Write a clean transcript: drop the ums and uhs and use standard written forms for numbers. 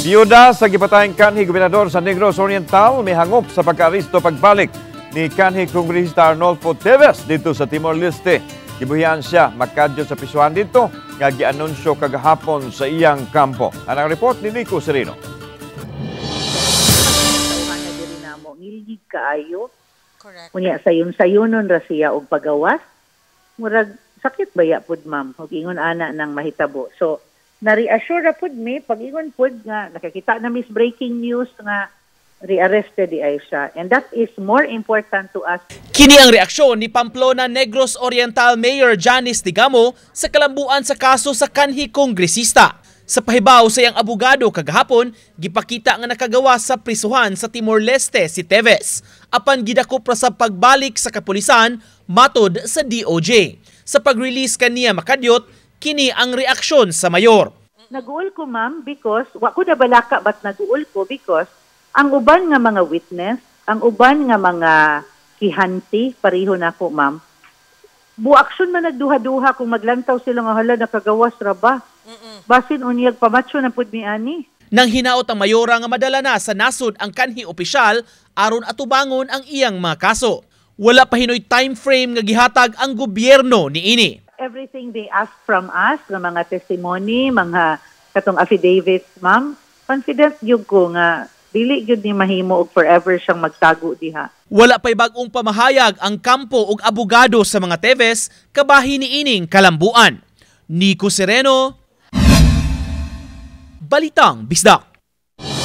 Biyuda sa gipatayang kanhi gobernador sa Negros Oriental mihangop sa pagkaaresto pagbalik ni kanhi Kongresista Arnolfo Teves didto sa Timor-Leste. Gibuhian siya makadyo sa prisuhan didto nga gianunsyo kagahapon sa iyang kampo. Ang report ni Nico Sereno. Tawhana diri namo ngilngig kaayo. Correct. Unya sayon-sayonon ra siya og pagawas. Murag sakit baya pud, ma'am, og ingon ana nang mahitabo. So na-reassure ra pud mi pag ingon pud nga nakakita na mi's breaking news nga re-arrested diay siya. And that is more important to us. Kini ang reaksyon ni Pamplona Negros Oriental Mayor Janice Degamo sa kalambuan sa kaso sa kanhi kongresista. Sa pahibaw sa iyang abogado kagahapon, gipakita nga nakagawa sa prisuhan sa Timor-Leste si Teves. Apan gidakop ra sa pagbalik sa kapulisan matod sa DOJ. Sa pag-release kaniya makadyot, kini ang reaksyon sa mayor. Naguol ko, ma'am, because wa ko na balaka, but naguol ko because ang uban nga mga witness, ang uban nga mga kihanti, pareho nako, ma'am. Buaksyon man nagduha-duha kung maglantaw sila nga, "Hala, nakagawas ra ba?" Basin unyag pamatsyo na pud mi ani. Nang hinaot ang mayora nga madala na sa nasod ang kanhi opisyal aron atubangon ang iyang mga kaso. Wala pa hinoy time frame nga gihatag ang gobyerno niini. Everything they ask from us, nga mga testimony, mga katong affidavits, ma'am, confident gyud ko nga dili gyud ni mahimo og forever siyang magtago diha. Wala pa'y bag-ong pamahayag ang kampo ug abogado sa mga Teves kabahin niining kalambuan. Nico Sereno, Balitang Bisdak.